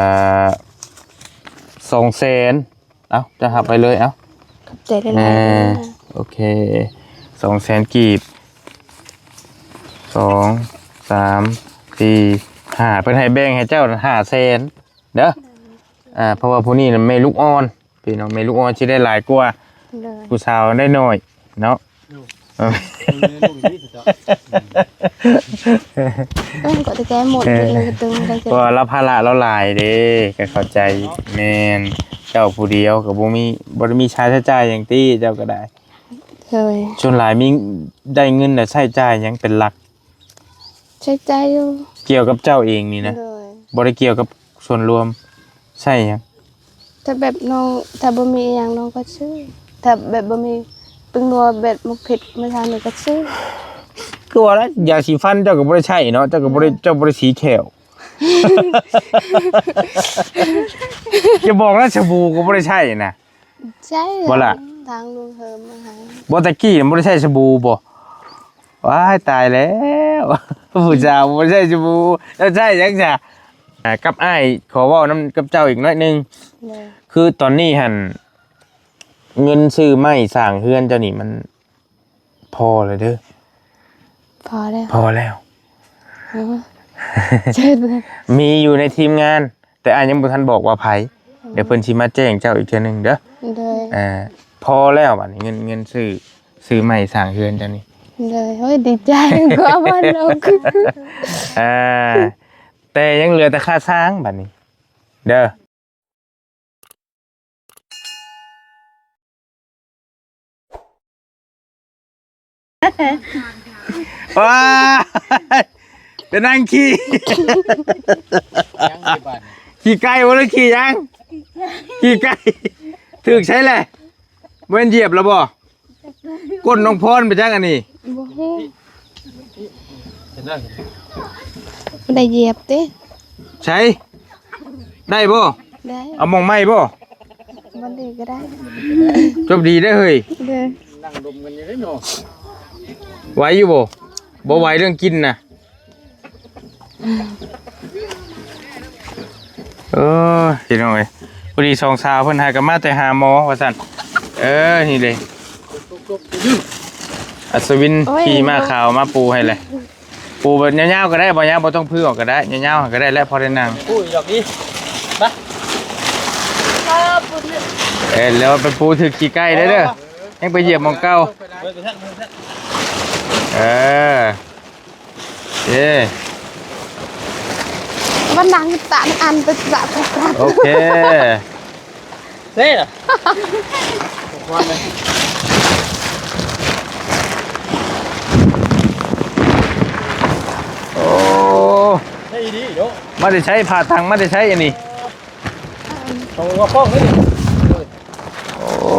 ອ່າ ສອງແສນ ເອົ້າ ເຈົ້າຮັບໄປເລີຍ ເອົ້າ ຂອບໃຈຫຼາຍໆ ເອີ ເດີ. ໂອເຄ ສອງແສນກີບ ສອງ ສາມ ສີ່ ຫ້າ ເພິ່ນໃຫ້ແບ່ງໃຫ້ເຈົ້າຫ້າແສນເດີ ອ່າ ເພາະວ່າຜູ້ນີ້ນະແມ່ລູກອ່ອນ ພີ່ນ້ອງ ແມ່ລູກອ່ອນຊິໄດ້ຫຼາຍກວ່າ ໂດຍ ຜູ້ສາວໄດ້ໜ້ອຍເນາະ. ເອີ ເອີ ກໍແຕ່ແກ້ໝົດ ເອີ ເລີຍກະຕຶງໄປ ເພາະວ່າລາວພາລະລາວຫຼາຍເດ້ ກໍເຂົ້າໃຈ. ແມ່ນ ເຈົ້າຜູ້ດຽວກໍບໍ່ມີ ບໍ່ໄດ້ມີຄ່າໃຊ້ຈ່າຍຫຍັງຕິ ເຈົ້າກໍໄດ້. ໂດຍ ສ່ວນຫຼາຍມີ ໄດ້ເງິນແລ້ວໃຊ້ຈ່າຍຫຍັງເປັນຫຼັກ? ໃຊ້ຈ່າຍຢູ່ ກ່ຽວກັບເຈົ້າເອງນີ້ນະ? ໂດຍ ບໍ່ໄດ້ກ່ຽວກັບສ່ວນລວມ ໃຊ້ຫຍັງ? ຖ້າແບບນ້ອງ ຖ້າບໍ່ມີອີ່ຫຍັງນ້ອງກໍຊື້ ຖ້າແບບບໍ່ມີແປ້ງນົວ ແບບໝາກເຜັດ ມາທານີ້ກໍຊື້. ຄືວ່າລະ ຢາສີຟັນເຈົ້າກໍບໍ່ໄດ້ໃຊ້ເນາະ ເຈົ້າກໍບໍ່ໄດ້ ເຈົ້າບໍ່ໄດ້ສີແຂ້ວ ຢ່າບອກນະ ສະບູກໍບໍ່ໄດ້ໃຊ້ນະ. ໃຊ້ ບໍ່ລະ ທາງລຸງເຮີມມາໃຫ້. ບໍ່ ແຕ່ກີ້ນະບໍ່ໄດ້ໃຊ້ສະບູບໍ່? ວ້າຍ ຕາຍແລ້ວ ຜູ້ສາວບໍ່ໄດ້ໃຊ້ສະບູ ແລ້ວໃຊ້ຫຍັງຊະ? ອ່າ ກັບອ້າຍຂໍເວົ້ານຳກັບເຈົ້າອີກໜ້ອຍໜຶ່ງ ໂດຍ ຄືຕອນນີ້ຫັ້ນ ເງິນຊື້ໄມ້ສ້າງເຮືອນເຈົ້ານີ້ມັນພໍແລ້ວເດີ ພໍແລ້ວ ພໍແລ້ວ ໂອ້ ມີຢູ່ໃນທີມງານ ແຕ່ອ້າຍຍັງບໍ່ທັນບອກວ່າໃຜ ອືມ ດຽວເພິ່ນຊິມາແຈ້ງເຈົ້າອີກເທື່ອໜຶ່ງເດີ ໂດຍ ອ່າ ພໍແລ້ວບາດນີ້ ເງິນ ເງິນຊື້ ຊື້ໄມ້ສ້າງເຮືອນເຈົ້ານີ້ ໂດຍ ໂອ້ຍ ດີໃຈກວ່າບ້ານເຮົາ ອ່າ ແຕ່ຍັງເຫຼືອແຕ່ຄ່າສ້າງບາດນີ້ເດີ. ວ້າຍ ໄປນັ່ງຂີ້ ຍັງຢູ່ບ້ານ ຂີ້ໄກ່ບໍ່ ຫຼືຂີ້ຫຍັງ? ຂີ້ໄກ່ ຖືກໃສແຫຼະ? ບໍ່ແມ່ນຢຽບລະບໍ່? ກົ້ນນ້ອງພອນໄປຈັກອັນນີ້ ບໍ່ຮູ້ ບໍ່ໄດ້ຢຽບຕິ ໃສ ໄດ້ບໍ່? ໄດ້ ເອົາໝ່ອງໃໝ່ບໍ່? ບໍ່ໄດ້ກໍໄດ້ ຈົບດີເດີເຮີ້ຍ ເດີ ນັ່ງດົມກັນຢູ່ເດ້ເນາະ ໄຫວຢູ່ບໍ່? ບໍ່ໄຫວເລື່ອງກິນນະ. ເອີ ພີ່ນ້ອງເອີຍ ພໍດີສອງສາວເພິ່ນຫາກັນມາແຕ່ຫາໝໍວ່າຊັ້ນ ເອີ ນີ້ເດ້ ອັດສະວິນ ໂອ້ຍ ຂີ່ມ້າຂາວມາປູໃຫ້ແຫຼະ ປູແບບຍາວໆກໍໄດ້ ບໍ່ຍາວບໍ່ຕ້ອງຜືອອກກໍໄດ້ ຍາວໆກໍໄດ້ແຫຼະ ພໍໄດ້ນັ່ງ ປູດອກດີ ໄປ ເອີ ແລ້ວໄປປູຖືກຂີ້ໄກ່ເດີ້ ເອີ ຍັງໄປຢຽບໝ່ອງເກົ່າ ເອີ ເອີ ເອີ ມານັ່ງຕາກອັນໄປຕາກ ໂອເຄ ເຊລະ ໂອ້ ໃຊ້ດີເນາະ ມາແຕ່ໃສ ຜ້າຖັງມາແຕ່ໃສອັນນີ້ ເອົາຫົວປ້ອງນີ້ ໂອ້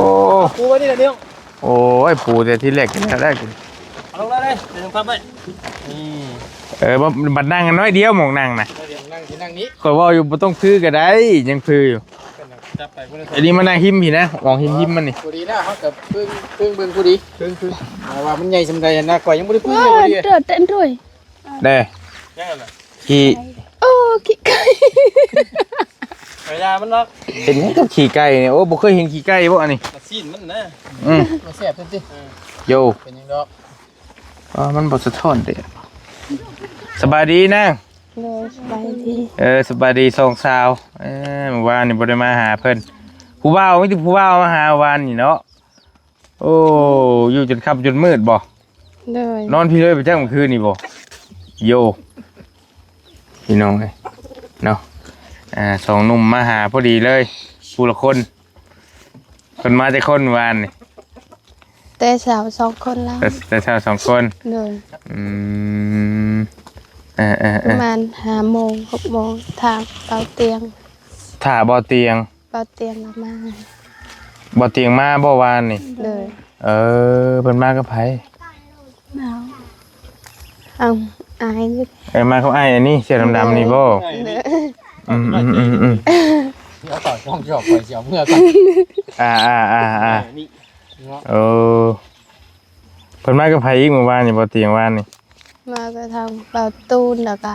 ປູໄວ້ນີ້ແຫຼະເນາະ. ໂອ້ຍ ປູແຕ່ທີແລກແລ້ວໄດ້ ເອົາລົງມາເລີຍ ເດີ ເດີ ພັບໄວ້ ນີ້ ເອີ ບັດນັ່ງໜ້ອຍດຽວ ໝ່ອງນັ່ງນະ ເດີ ນັ່ງ ຊິນັ່ງນີ້ ຂ້ອຍເວົ້າຢູ່ບໍ່ຕ້ອງຖືກໍໄດ້ ຍັງຖືຢູ່ ຈັບໄປພຸ້ນ ອັນນີ້ມານັ່ງຮິມພີ້ນະ ອອກຮິມໆມັນນີ້ ພໍດີນະ ເຮົາກໍເພິ່ງ ເພິ່ງເບິ່ງພໍດີ ເພິ່ງ ເພິ່ງ ແຕ່ວ່າມັນໃຫຍ່ສ່ຳໃດນະ ຂ້ອຍຍັງບໍ່ໄດ້ເພິ່ງເລີຍ ເອີ ພໍດີ ເດີ ເຕັ້ນດ້ວຍ ເດ້ ຍັງນັ້ນນະ ຂີ້ ໂອ້ ຂີ້ໄກ່ ໄປຢາມັນດອກ ເຫັນຫຍັງກັບຂີ້ໄກ່ນີ້ ໂອ້ ບໍ່ເຄີຍເຫັນຂີ້ໄກ່ບໍ່ອັນນີ້ ຊີ້ນມັນນະ ອືມ ມັນແຊບຈັ່ງຊີ້ ເອີ ໂຢ ເປັນຫຍັງດອກ ອໍ ມັນບໍ່ສະທ້ອນເດ້ ສະບາຍດີນາງ ໂດຍ ສະບາຍດີ ເອີ ສະບາຍດີສອງສາວ ເອີ ມື້ວານນີ້ບໍ່ໄດ້ມາຫາເພິ່ນ ຜູ້ບ່າວ ມີແຕ່ຜູ້ບ່າວມາຫາວານນີ້ເນາະ ໂອ້ ຢູ່ຈົນຄ່ຳຈົນມືດບໍ່? ໂດຍ ນອນພີ້ເລີຍໄປຈັກມື້ຄືນນີ້ບໍ່? ໂຢ ພີ່ນ້ອງເອີຍເນາະ ອ່າ ສອງໜຸ່ມມາຫາພໍດີເລີຍ ຜູ້ລະຄົນ ເພິ່ນມາຈັກຄົນວານນີ້? ແຕ່ເຊົ້າສອງຄົນລະ ແຕ່ ແຕ່ເຊົ້າສອງຄົນ ໂດຍ ອືມ ເອີໆໆ ປະມານຫ້າໂມງ ຫົກໂມງ ຖ້າເບົາຕຽງ ຖ້າເບົາຕຽງ ເບົາຕຽງລາວມາ ເບົາຕຽງມາບໍ່ວານນີ້? ໂດຍ ເອີ ເພິ່ນມາກັບໃຜ? ເອົາ ອ້າຍນີ້ ເອີ ມາກັບອ້າຍອັນນີ້ ເສື້ອດຳໆນີ້ບໍ່? ໂດຍ ອືມໆໆໆ ດຽວເຂົ້າຊ່ອງຈອກ ຂ້ອຍຊິເອົາເມືອກ່ອນ ອ່າໆໆໆ ນີ້ ເນາະ ໂອ້ ເພິ່ນມາກັບໃຜອີກມື້ວານນີ້? ເບົາຕຽງວານນີ້ ມາແຕ່ທາງເບົາຕູນ ແລ້ວກະ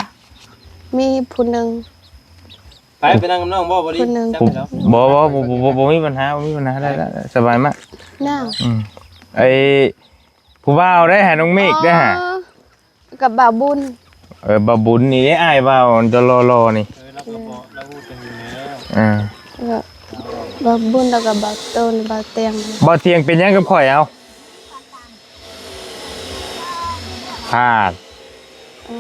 ມີຜູ້ໜຶ່ງ ໄປ ໃຜໄປນັ່ງກັບນ້ອງບໍ່? ບໍ່ໄດ້ ຄົນໜຶ່ງ ຈັບແລ້ວ ບໍ່ ບໍ່ ບໍ່ ບໍ່ ບໍ່ມີບັນຫາ ບໍ່ມີບັນຫາ ໄດ້ ໄດ້ ໄດ້ ສະບາຍມາກ. ນ້າ ອືມ ໄອ້ຜູ້ບ່າວໄດ້ຫາ ນ້ອງເມກໄດ້ຫາ ອໍ ກັບບ່າວບຸນ. ເອີ ບ່າວບຸນນີ້ເດ້ ອ້າຍບ່າວ ດອລໍ່ໆນີ້. ເອີ ລາວກໍບໍ່ ລາວຮູ້ຈັກຢູ່ແລ້ວ. ອ່າ ແລ້ວກໍບ່າວບຸນ ແລ້ວກໍບ່າວໂຕນ ບ່າວຕຽງ. ບ່າວຕຽງເປັນຫຍັງກັບຂ້ອຍເອົາ? ພາດ. ອໍ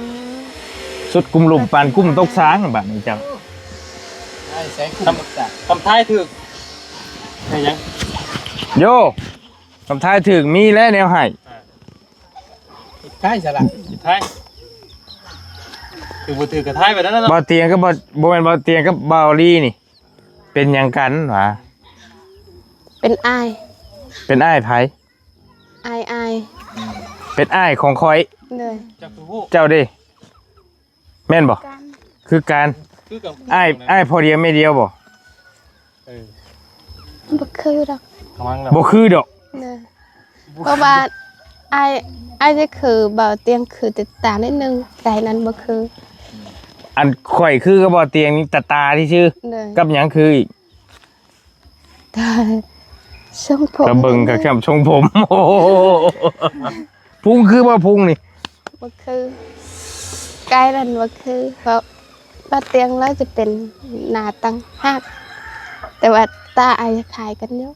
ສຸດກຸມລຸ່ມປານກຸມຕົກສາງ ບາດນີ້ເຈົ້າ. ອ້າຍແສງກຸມຕົກສາງ ຄຳ ຄຳທາຍຖືກ ໄດ້ຫຍັງ? ໂຢ ຄຳທາຍຖືກ ມີແລ້ວແນວໃຫ້. ອ່າ ຜິດທ້າຍຊະລະ ຜິດທ້າຍ ຖືກບໍ່ຖືກກໍທ້າຍໄປນັ້ນແຫຼະເນາະ. ບ່າວຕຽງກັບ ບໍ່ ບໍ່ແມ່ນບ່າວຕຽງກັບບ່າວລີນີ້ ເປັນຫຍັງກັນຫວາ? ເປັນອ້າຍ. ເປັນອ້າຍໃຜ? ອ້າຍ ອ້າຍ ເປັນອ້າຍຂອງຂ້ອຍ. ໂດຍ. ເຈົ້າຄືຮູ້? ເຈົ້າເດ້ ແມ່ນບໍ່? ຄືກັນ ຄືກັນ ຄືກັນ ອ້າຍ ອ້າຍພໍ່ດຽວແມ່ດຽວບໍ່? ເອີ ບໍ່ຄືດອກ ກຳລັງແລ້ວ ບໍ່ຄືດອກ. ໂດຍ. ເພາະວ່າອ້າຍ ອ້າຍຈະຄືບ່າວຕຽງ ຄືແຕ່ຕາໜ້ອຍໜຶ່ງ ແຕ່ນັ້ນບໍ່ຄື. ອັນຂ້ອຍຄືກັບບ່າວຕຽງນີ້ ຕາ ຕາຊື່ໆ. ໂດຍ. ກັບຫຍັງຄືອີກ? ຕາ ຊົງຜົມ ກະເບິ່ງກະແຄມຊົງຜົມ. ໂອ້ໂຫ ພຸງຄືບໍ່ ພຸງນີ້? ບໍ່ຄື ກາຍນັ້ນບໍ່ຄື ເພາະບ່າວຕຽງລາວຈະເປັນໜ້າຕ່າງຫາກ ແຕ່ວ່າຕາອາດຈະຄ້າຍກັນຢູ່.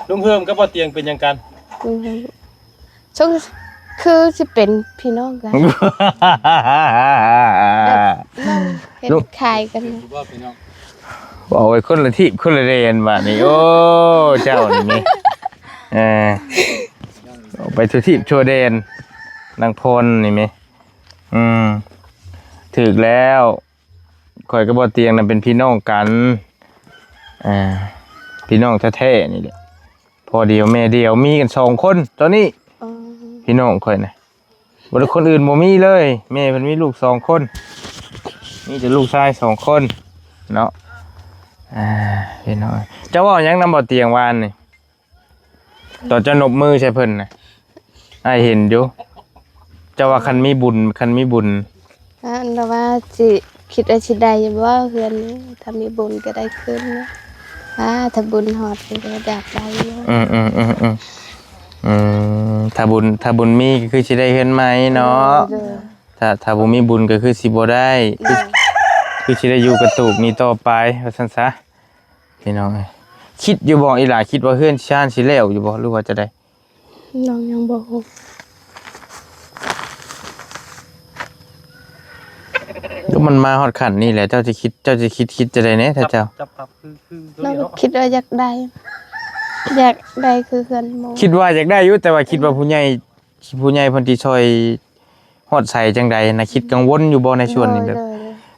ລຸງເຮີມກັບບ່າວຕຽງເປັນຫຍັງກັນ? ລຸງເຮີມ ຊົງຄືຊິເປັນພີ່ນ້ອງກັນ ແບບນ້ອງເຮັດຄ້າຍກັນ. ເວົ້າໄວ້ຄົນລະທີບຄົນລະແດນບາດນີ້. ໂອ້ ເຈົ້ານີ້ ເອີ ອອກໄປທົ່ວທີບທົ່ວແດນ ນາງພອນນີ້ແມ. ອືມ ຖືກແລ້ວ. ຂ້ອຍກັບບ່າວຕຽງນະເປັນພີ່ນ້ອງກັນ ອ່າ ພີ່ນ້ອງແທ້ໆນີ້ແຫຼະ ພໍ່ດຽວແມ່ດຽວ ມີກັນສອງຄົນຕອນນີ້. ອໍ ພີ່ນ້ອງຂ້ອຍນະ ບໍ່ໄດ້ ຄົນອື່ນບໍ່ມີເລີຍ. ແມ່ເພິ່ນມີລູກສອງຄົນ ມີແຕ່ລູກຊາຍສອງຄົນເນາະ. ອ່າ ພີ່ນ້ອງ ເຈົ້າເວົ້າຫຍັງນຳບ່າວຕຽງວານນີ້? ຕອນເຈົ້ານົບມືໃສ່ເພິ່ນນະ ອ້າຍເຫັນຢູ່ ເຈົ້າວ່າຄັນມີບຸນ ຄັນມີບຸນ. ອັນລະວ່າຊິ ຄິດວ່າຊິໄດ້ຢູ່ບໍ່ເຮືອນນີ້ ຖ້າມີບຸນກໍໄດ້ຄືນນະ. ອາ ຖ້າບຸນຮອດນີ້ກໍຢາກໄດ້ຢູ່. ອືມ ອືມ ອືມ ອືມ ອືມ ຖ້າບຸນ ຖ້າບຸນມີກໍຄືຊິໄດ້ເຮືອນໃໝ່ເນາະ. ໂດຍ ໂດຍ. ຖ້າ ຖ້າບໍ່ມີບຸນກໍຄືຊິບໍ່ໄດ້ ໂດຍ ຄືຊິໄດ້ຢູ່ກະຕູບນີ້ຕໍ່ໄປ ວ່າຊັ້ນຊະ. ພີ່ນ້ອງເອີຍ ຄິດຢູ່ບໍ່ ອີຫຼ້າ ຄິດວ່າເຮືອນຊານຊິແລ້ວຢູ່ບໍ່ ຫຼືວ່າຈັ່ງໃດ? ນ້ອງຍັງບໍ່ຮູ້ ກໍມັນມາຮອດຂັ້ນນີ້ແຫຼະ ເຈົ້າຊິຄິດ ເຈົ້າຊິຄິດ ຄິດຈັ່ງໃດແດ່ ຖ້າເຈົ້າ ຈັບ ຈັບ ຈັບ ຄື ຄື ນ້ອງ ໂຕນີ້ເນາະ ຄິດວ່າຢາກໄດ້ ຢາກໄດ້ຄືເຮືອນໝູ່. ຄິດວ່າຢາກໄດ້ຢູ່ ແຕ່ວ່າຄິດວ່າຜູ້ໃຫຍ່ ຜູ້ໃຫຍ່ເພິ່ນຊິຊ່ອຍ ຮອດໃສຈັ່ງໃດນະ ຄິດກັງວົນຢູ່ບໍ່ໃນສ່ວນນີ້? ໂດຍ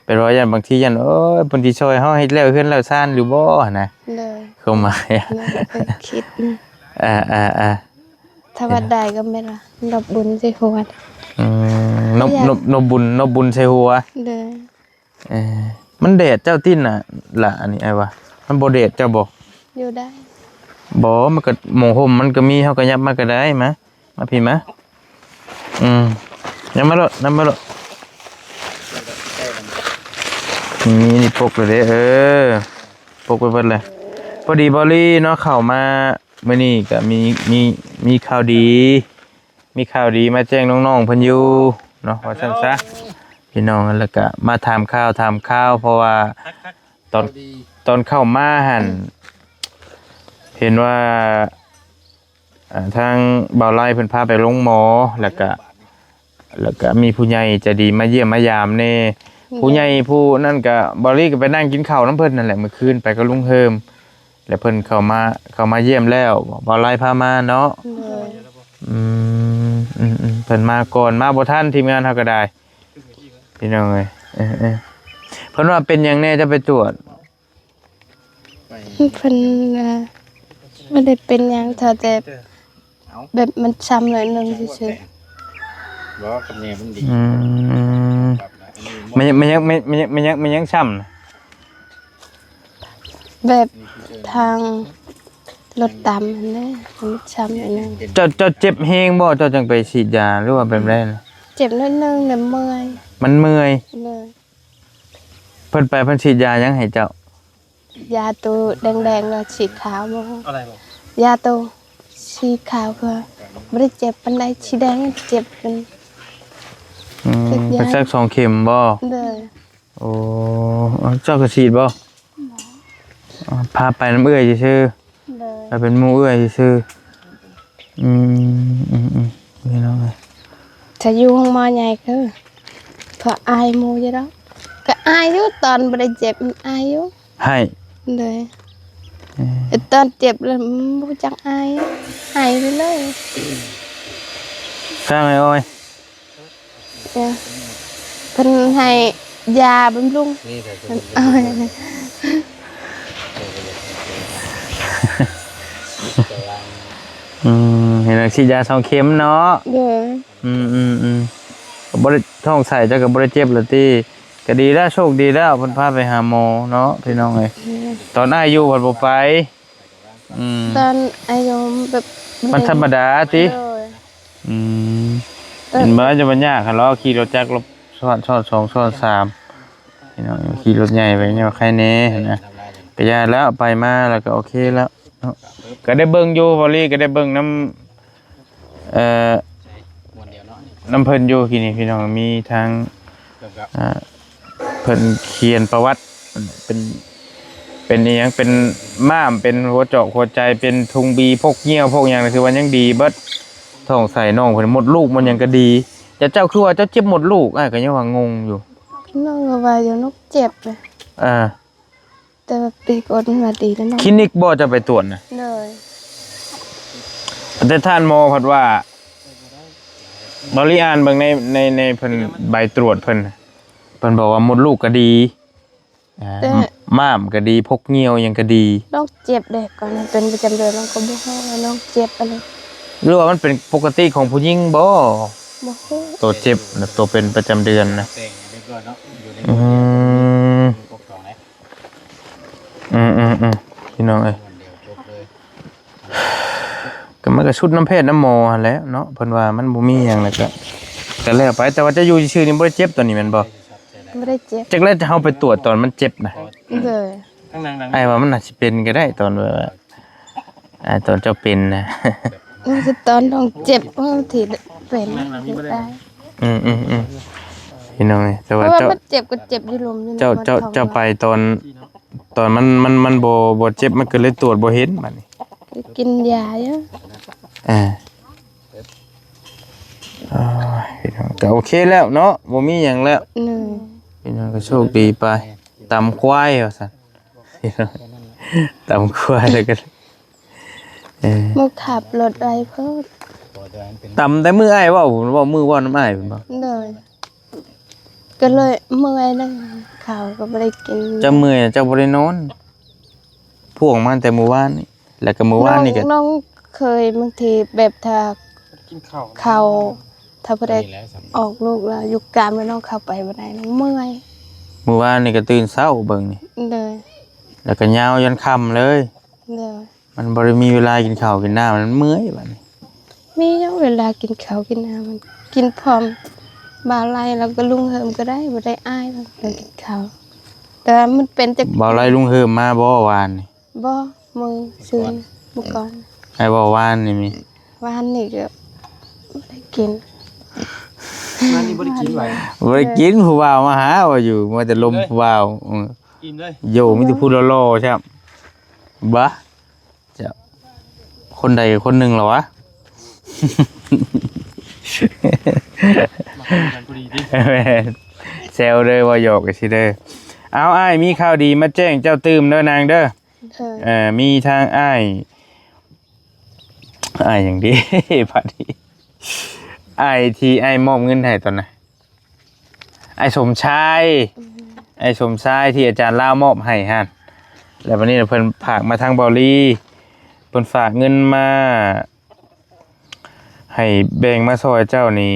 ແບບ ໂດຍ ໂດຍ ແບບວ່າຢ້ານບາງທີຢ້ານ ໂອ້ຍ ເພິ່ນຊິຊ່ອຍເຮົາເຮັດແລ້ວເຮືອນແລ້ວຊານຢູ່ບໍ່ຫັ້ນນະ? ໂດຍ ຄວາມໝາຍ ໂດຍ ເພິ່ນຄິດນະ ອ່າ ອ່າ ອ່າ ຖ້າວ່າໄດ້ກໍແມ່ນວ່ານົບບຸນໃສ່ຫົວ. ອືມ ນົບ ນົບ ນົບບຸນ ນົບບຸນໃສ່ຫົວ. ໂດຍ. ເອີ ມັນແດດເຈົ້າຕິນະ ລະ ອັນນີ້ອ້າຍວ່າ ມັນບໍ່ແດດເຈົ້າບໍ່? ຢູ່ໄດ້ ບໍ່ ມັນກໍໝໍ່ຫົ່ມມັນກໍມີ ເຮົາກໍຫຍັບມາກໍໄດ້ ມາ ມາພີ້ມາ. ອືມ ຫຍັບມາໂລດ ນຳມາໂລດ. ມີນີ້ປົກແລ້ວເດ້ ເອີ ປົກໄປເບິດແລ້ວ. ພໍດີບ່າວລີເນາະ ເຂົ້າມາມື້ນີ້ກໍມີ ມີ ມີຂ່າວດີ ມີຂ່າວດີມາແຈ້ງນ້ອງໆເພິ່ນຢູ່ເນາະ ວ່າຊັ້ນຊະ ພີ່ນ້ອງ. ແລ້ວກະມາຖາມຂ່າວ ຖາມຂ່າວ ເພາະວ່າຕອນ ຕອນເຂົ້າມາຫັ້ນ ເຫັນວ່າ ອ່າ ທາງບ່າວໄລເພິ່ນພາໄປໂຮງໝໍ ແລ້ວກະ ແລ້ວກະມີຜູ້ໃຫຍ່ໃຈດີມາຢ້ຽມມາຢາມແດ່. ໂດຍ. ຜູ້ໃຫຍ່ຜູ້ນັ້ນກະ ບ່າວລີກະໄປນັ່ງກິນເຂົ້ານຳເພິ່ນນັ້ນແຫຼະ ມື້ຄືນໄປກັບລຸງເຮີມ ແລ້ວເພິ່ນເຂົ້າມາ ເຂົ້າມາຢ້ຽມແລ້ວ ບ່າວໄລພາມາເນາະ. ໂດຍ. ອືມ ອືມ ອືມ ເພິ່ນມາກ່ອນ ມາບໍ່ທັນ ທີມງານເຮົາກໍໄດ້ ພີ່ນ້ອງເອີຍ. ເອີ ເອີ ເພິ່ນວ່າເປັນຫຍັງແດ່ ຈະໄປກວດ? ເພິ່ນວ່າບໍ່ໄດ້ເປັນຫຍັງ ເທົ່າແຕ່ແບບມັນຊ້ຳໜ້ອຍໜຶ່ງຊື່ໆ. ບໍ່ ກັບແມ່ມັນດີ. ອືມ ມັນຍັງ ມັນຍັງ ມັນຍັງ ມັນຍັງ ມັນຍັງຊ້ຳນະ? ແບບທາງລົດຕຳຫັ້ນແຫຼະ ມັນຊ້ຳໜ້ອຍໜຶ່ງ. ເຈົ້າ ເຈົ້າເຈັບແຮງບໍ່ ເຈົ້າຈັ່ງໄປສີດຢາ ຫຼືວ່າແບບໃດນະ? ເຈັບໜ້ອຍໜຶ່ງ ແບບເມື່ອຍ. ມັນເມື່ອຍ. ໂດຍ. ເພິ່ນໄປເພິ່ນສີດຢາຫຍັງໃຫ້ເຈົ້າ? ຢາໂຕແດງໆ ແລ້ວສີຂາວບໍ່? ອະໄລບໍ່? ຢາໂຕສີຂາວ ເພື່ອບໍ່ໄດ້ເຈັບປານໃດ, ສີແດງເຈັບ. ອືມ ເພິ່ນສັກສອງເຂັມບໍ່? ໂດຍ. ໂອ້ ເຈົ້າກໍສີດບໍ່? ບໍ່. ພາໄປນຳເອື້ອຍຊື່ໆ. ໂດຍ. ໄປເປັນໝູ່ເອື້ອຍຊື່ໆ. ອືມ ອືມໆ ພີ່ນ້ອງເອີຍ ຖ້າຢູ່ໂຮງໝໍໃຫຍ່ຄື ກໍອາຍໝູ່ຢູ່ດອກ. ກໍອາຍຢູ່ ຕອນບໍ່ໄດ້ເຈັບມັນອາຍຢູ່. ໄຫ້. ໂດຍ. ເອີ ຕອນເຈັບແລ້ວບໍ່ຮູ້ຈັກອາຍ ໄຫ້ເລີຍ. ຂ້າງໄອ້ອ້ອຍ ເອີ ເພິ່ນໃຫ້ຢາບຳລຸງ. ອືມ ເຫັນວ່າສີດຢາສອງເຂັມເນາະ. ໂດຍ. ອືມໆໆ ບໍ່ໄດ້ ທ້ອງໃສເຈົ້າກໍບໍ່ໄດ້ເຈັບລະຕິ? ກໍດີແລ້ວ ໂຊກດີແລ້ວ ເພິ່ນພາໄປຫາໝໍເນາະ ພີ່ນ້ອງເອີຍ. ໂດຍ. ຕອນອ້າຍຢູ່ພັດບໍ່ໄປ. ອືມ ຕອນອາຍຸແບບ ມັນທຳມະດາຕິ? ໂດຍ. ອືມ ເອີ ເຫັນບໍ່ ຈະບໍ່ຍາກ ຄັນລາວຂີ່ລົດຈັກ ລອບຊ້ອນ ຊ້ອນສອງ ຊ້ອນສາມ ພີ່ນ້ອງ ຂີ່ລົດໃຫຍ່ໄປຍັງວ່າໄຄແດ່ຫັ້ນນະ. ກໍຢ່າແລ້ວ ໄປມາແລ້ວກໍໂອເຄແລ້ວເນາະ. ກໍໄດ້ເບິ່ງຢູ່ ເບົາລີກໍໄດ້ເບິ່ງນຳ ເອີ ນຳເພິ່ນຢູ່ ທີ່ນີ້ ພີ່ນ້ອງ ມີທາງ ອ່າ ເພິ່ນຂຽນປະຫວັດ ເປັນ ເປັນອີ່ຫຍັງ ເປັນມ້າມ ເປັນຫົວຈອກຫົວໃຈ ເປັນທຸງບີ ພົກຍ່ຽວ ພົກຫຍັງ ຖືວ່າຍັງດີເບິດ. ທ້ອງໃສ່ນ້ອງເພິ່ນ ມົດລູກ ມັນຫຍັງກໍດີ. ແຕ່ເຈົ້າຄືວ່າເຈົ້າເຈັບມົດລູກ? ອ້າຍກໍຍັງວ່າງົງຢູ່. ນ້ອງກໍວ່າຢູ່ ນ້ອງເຈັບ. ອ່າ ແຕ່ວ່າປີກ່ອນມັນວ່າດີແລ້ວເນາະ. ຄລີນິກບໍ່ ເຈົ້າໄປກວດນະ? ໂດຍ. ແຕ່ທ່ານໝໍພັດວ່າ ບໍລິອ່ານເບິ່ງໃນ ໃນ ໃນເພິ່ນໃບກວດເພິ່ນ ເພິ່ນບອກວ່າມົດລູກກໍດີ ອ່າ ແຕ່ ມ້າມກໍດີ ພົກຍ່ຽວຫຍັງກໍດີ. ນ້ອງເຈັບເດ້ ກ່ອນເປັນປະຈຳເດືອນ ນ້ອງກໍບໍ່ຮູ້ວ່ານ້ອງເຈັບອັນນີ້ ຫຼືວ່າມັນເປັນປົກກະຕິຂອງຜູ້ຍິງບໍ່? ບໍ່ຮູ້. ໂຕເຈັບນະ ໂຕເປັນປະຈຳເດືອນນະ. ອືມ ອືມໆໆ ພີ່ນ້ອງເອີຍ ກໍມັນກໍສຸດນຳແພດນຳໝໍຫັ້ນແຫຼະເນາະ. ເພິ່ນວ່າມັນບໍ່ມີຫຍັງ ແລ້ວກໍ ກໍແລ້ວໄປ. ແຕ່ວ່າເຈົ້າຢູ່ຊື່ໆນີ້ບໍ່ໄດ້ເຈັບຕອນນີ້ແມ່ນບໍ່? ບໍ່ໄດ້ເຈັບ. ຈັກແລ້ວເຮົາໄປກວດຕອນມັນເຈັບນະ. ໂດຍ. ອ້າຍວ່າມັນອາດຊິເປັນກໍໄດ້ ຕອນແບບວ່າ ອ່າ ຕອນເຈົ້າເປັນນະ. ມັນຄືຕອນນ້ອງເຈັບ ເອີ ທີ່ເປັນ ອືມໆໆ ພີ່ນ້ອງເອີຍ. ແຕ່ວ່າ ເພາະວ່າ ເຈົ້າ ມັນເຈັບກໍເຈັບຢູ່ລຸ່ມຢູ່ ເຈົ້າ ເຈົ້າ ເຈົ້າໄປຕອນ ຕອນມັນ ມັນ ມັນບໍ່ ບໍ່ເຈັບ ມັນກໍເລີຍກວດບໍ່ເຫັນບາດນີ້. ໄດ້ກິນຢາຢູ່. ອ່າ ໂອ້ຍ ພີ່ນ້ອງ ກໍໂອເຄແລ້ວເນາະ ບໍ່ມີຫຍັງແລ້ວ. ໂດຍ. ພີ່ນ້ອງກໍໂຊກດີໄປ ຕຳຄວາຍວ່າຊັ້ນ. ຕຳຄວາຍແລ້ວກໍ ເອີ ມາຂັບລົດໄວໂພດ. ຕຳແຕ່ມື້ອ້າຍເວົ້າ ເວົ້າ ມື້ເວົ້ານຳອ້າຍພຸ້ນບໍ່? ໂດຍ. ກໍເລີຍເມື່ອຍນະ ເຂົ້າກໍບໍ່ໄດ້ກິນ. ເຈົ້າເມື່ອຍ ເຈົ້າບໍ່ໄດ້ນອນ ພວກມາແຕ່ມື້ວານນີ້ ແລ້ວກໍມື້ວານນີ້ກໍ ນ້ອງ ນ້ອງເຄີຍບາງທີແບບຖ້າກິນເຂົ້າ ເຂົ້າ ຖ້າຜູ້ໃດອອກລູກແລ້ວຢູ່ການ ແລ້ວນ້ອງເຂົ້າໄປບໍ່ໄດ້ ນ້ອງເມື່ອຍ. ມື້ວານນີ້ກໍຕື່ນເຊົ້າເບິ່ງນີ້. ໂດຍ. ແລ້ວກໍຍາວຢັນຄ່ຳເລີຍ. ໂດຍ. ມັນບໍ່ໄດ້ມີເວລາກິນເຂົ້າກິນນ້ຳ ມັນເມື່ອຍບາດນີ້. ມີຢູ່ເວລາກິນເຂົ້າກິນນ້ຳ ມັນກິນພ້ອມບ່າວໄລ ແລ້ວກໍລຸງເຮີມກໍໄດ້ ບໍ່ໄດ້ອາຍເລື່ອງກິນເຂົ້າ. ແຕ່ວ່າມັນເປັນຈາກ ບ່າວໄລ ລຸງເຮີມມາບໍ່ວານນີ້? ບໍ່ ມື້ຊືນ ມື້ກ່ອນ. ໃຫ້ເວົ້າວານນີ້ມີ ວານນີ້ກໍບໍ່ໄດ້ກິນ. ວານນີ້ບໍ່ໄດ້ກິນຫວາ? ບໍ່ໄດ້ກິນ ຜູ້ບ່າວມາຫາວ່າຢູ່ ມັວແຕ່ລົມຜູ້ບ່າວ. ເອີ ອີ່ມເລີຍ ໂຢ ມີແຕ່ຜູ້ຫຼໍ່ໆ ຊ້ຳ. ບາ ເຈົ້າ ຄົນໃດຄົນໜຶ່ງລະວະ. ມາຄຸຍກັນພໍດີຕິ. ແມ່ນ ແຊວເດີ ເວົ້າຫຍອກກັນຊື່ເດີ. ເອົາ ອ້າຍມີຂ່າວດີມາແຈ້ງເຈົ້າຕື່ມເດີນາງເດີ. ເອີ ເອີ ມີທາງອ້າຍ ອ້າຍຫຍັງດີ ບາດນີ້ ອ້າຍທີ່ອ້າຍມອບເງິນໃຫ້ຕອນນະ ອ້າຍສົມຊາຍ. ອືມ ອ້າຍສົມຊາຍທີ່ອາຈານລາວມອບໃຫ້ຫັ້ນ ແລ້ວບັດນີ້ເພິ່ນຝາກມາທາງເບົາລີ ເພິ່ນຝາກເງິນມາໃຫ້ແບ່ງມາຊ່ອຍເຈົ້ານີ້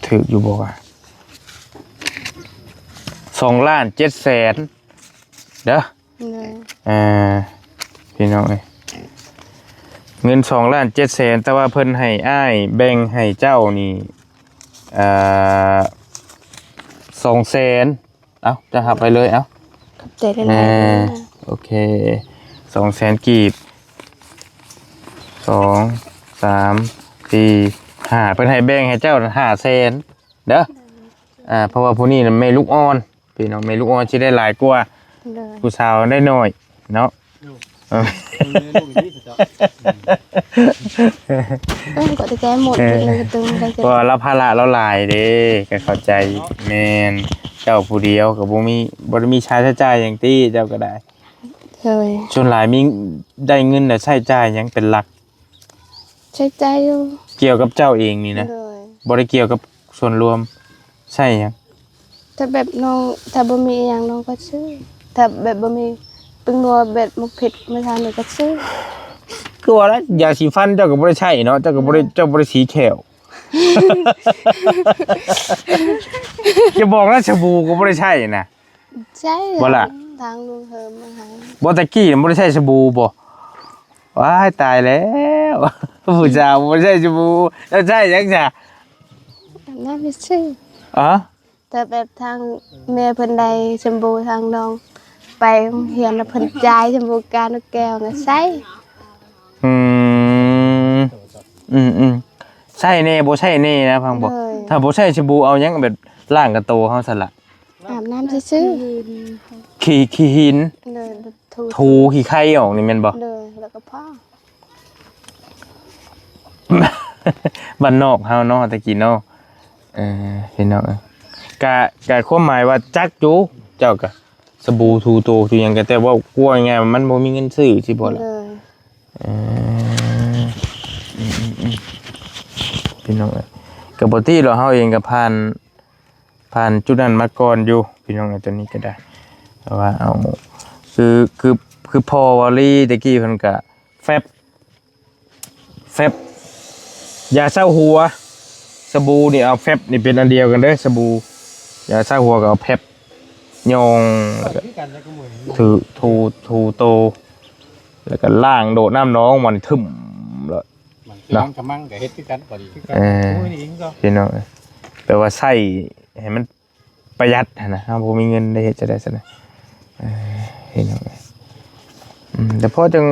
ຖືກຢູ່ບໍ່ວະ? ສອງລ້ານເຈັດແສນເດີ. ໂດຍ. ອ່າ ພີ່ນ້ອງເອີຍ ເງິນສອງລ້ານເຈັດແສນ ແຕ່ວ່າເພິ່ນໃຫ້ອ້າຍແບ່ງໃຫ້ເຈົ້ານີ້ ເອີ ສອງແສນ. ເອົ້າ ເຈົ້າຮັບໄປເລີຍ ເອົ້າ ຂອບໃຈຫຼາຍໆ ເອີ ເດີ. ໂອເຄ ສອງແສນກີບ ສອງ ສາມ ສີ່ ຫ້າ ເພິ່ນໃຫ້ແບ່ງໃຫ້ເຈົ້າຫ້າແສນເດີ. ອ່າ ເພາະວ່າຜູ້ນີ້ນະແມ່ລູກອ່ອນ ພີ່ນ້ອງ ແມ່ລູກອ່ອນຊິໄດ້ຫຼາຍກວ່າ ໂດຍ ຜູ້ສາວໄດ້ໜ້ອຍເນາະ. ເອີ ເອີ ເອີ ເພາະວ່າລາວພາລະລາວຫຼາຍເດ້ ກໍເຂົ້າໃຈ. ແມ່ນ ເຈົ້າຜູ້ດຽວກໍບໍ່ມີ ບໍ່ໄດ້ມີຄ່າໃຊ້ຈ່າຍຫຍັງຕິ ເຈົ້າກໍໄດ້. ໂດຍ ສ່ວນຫຼາຍມີ ໄດ້ເງິນແລ້ວໃຊ້ຈ່າຍຫຍັງເປັນຫຼັກ? ໃຊ້ຈ່າຍຢູ່ ກ່ຽວກັບເຈົ້າເອງນີ້ນະ? ໂດຍ ບໍ່ໄດ້ກ່ຽວກັບສ່ວນລວມ. ໃຊ້ຫຍັງ? ຖ້າແບບນ້ອງ ຖ້າບໍ່ມີອີ່ຫຍັງນ້ອງກໍຊື້ ຖ້າແບບບໍ່ມີແປ້ງນົວ ແບບໝາກເຜັດ ມາທານີ້ກໍຊື້. ຄືວ່າລະ ຢາສີຟັນເຈົ້າກໍບໍ່ໄດ້ໃຊ້ເນາະ ເຈົ້າກໍບໍ່ໄດ້ ເຈົ້າບໍ່ໄດ້ສີແຂ້ວ. ຢ່າບອກນະ ສະບູກໍບໍ່ໄດ້ໃຊ້ນະ. ໃຊ້ ບໍ່ລະ ທາງລຸງເຮີມມາໃຫ້. ບໍ່ ແຕ່ກີ້ນະບໍ່ໄດ້ໃຊ້ສະບູບໍ່? ວ້າຍ ຕາຍແລ້ວ ຜູ້ສາວບໍ່ໄດ້ໃຊ້ສະບູ ແລ້ວໃຊ້ຫຍັງຊະ? ອາບນ້ຳຊື່ໆ. ອະ ແຕ່ແບບທາງແມ່ເພິ່ນໄດ້ສະບູ ທາງນ້ອງໄປໂຮງຮຽນ ແລ້ວເພິ່ນຈ່າຍສະບູການແກ້ວນະໃຊ້. ອືມ ອືມໆ ໃຊ້ແດ່ບໍ່ໃຊ້ແດ່ນະ ຟັງບໍ່? ໂດຍ ຖ້າບໍ່ໃຊ້ສະບູ ເອົາຫຍັງແບບລ້າງກະໂຕເຮົາຊັ້ນລະ? ອາບນ້ຳຊື່ໆ. ຂີ້ ຂີ້ຫີນ ໂດຍ ຖູ ຖູຂີ້ໄຂ່ອອກນີ້ແມ່ນບໍ່? ໂດຍ ແລ້ວກໍພໍ. ບ້ານນອກເຮົາເນາະ ແຕ່ກີ້ເນາະ. ເອີ ພີ່ນ້ອງເອີຍ ກະ ກະຄວາມໝາຍວ່າຈັກຢູ່ ເຈົ້າກະສະບູຖູໂຕຖູຫຍັງ ກະແຕ່ເວົ້າ ເວົ້າງ່າຍໆ ມັນບໍ່ມີເງິນຊື້ ຊິບໍ່ລະ? ໂດຍ ເອີ ອືມໆໆ ພີ່ນ້ອງເອີຍ ກະບໍ່ຕິດອກ ເຮົາເອງກະຜ່ານ ຜ່ານຈຸດນັ້ນມາກ່ອນຢູ່ ພີ່ນ້ອງເອີຍ. ຕົວນີ້ກໍໄດ້ ແຕ່ວ່າເອົາ ຄື ຄື ຄືພໍ່ວາລີແຕ່ກີ້ເພິ່ນກະແຟັບ ແຟັບ ຢາຊາຫົວ ສະບູນີ້ເອົາແຟັບນີ້ເປັນອັນດຽວກັນເດີ ສະບູ ຢາຊາຫົວກໍເອົາແຟັບ ຍ່ອງ ແລ້ວກໍ ຄືກັນ ແລ້ວກໍໝູ່ ຖູ ຖູ ຖູໂຕ ແລ້ວກໍລ້າງໂດດນ້ຳໜອງມັນ ຖຶ້ມໂລດ. ມັນຄື ເນາະ ມັນກະມັງກະເຮັດຄືກັນ ພໍດີຄືກັນ. ເອີ ໂອ້ຍ ນີ້ອີກກໍ ພີ່ນ້ອງເອີຍ ແປວ່າໃຊ້ໃຫ້ມັນປະຢັດຫັ້ນນະ ເຮົາບໍ່ມີເງິນໄດ້ເຮັດຈັ່ງໃດຊັ້ນນະ. ເອີ ພີ່ນ້ອງເອີຍ ອືມ ແຕ່ພໍຈັ່ງ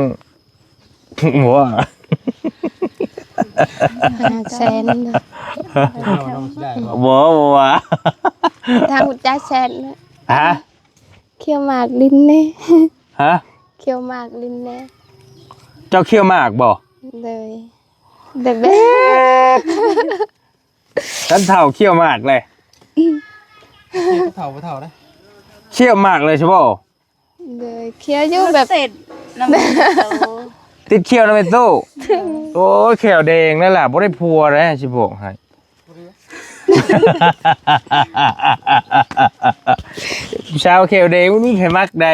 ບໍ່ ຫ້າແສນ ບໍ່ ບໍ່ວ່າ ທາງຫົວໃຈແສນນະ. ຮະ? ຂ້ຽວໝາກດິນແດ່. ຮະ? ຂ້ຽວໝາກດິນແດ່. ເຈົ້າຂ້ຽວໝາກບໍ່? ໂດຍ ແບບ ແບບ ຄັນເຖົ້າຂ້ຽວໝາກເລີຍ. ເຖົ້າບໍ່ເຖົ້າເດ້ ຂ້ຽວໝາກເລີຍໃຊ່ບໍ່? ໂດຍ ຂ້ຽວຢູ່ແບບ ຕິດນຳແມ່ຕູ້ ຕິດຂ້ຽວນຳແມ່ຕູ້. ໂອ້ຍ ແຂ້ວແດງນັ້ນລະ ບໍ່ໄດ້ຜົວເດ້ ຊິບອກໃຫ້. ຜູ້ສາວແຂ້ວແດງບໍ່ມີໃຜມັກໃດ.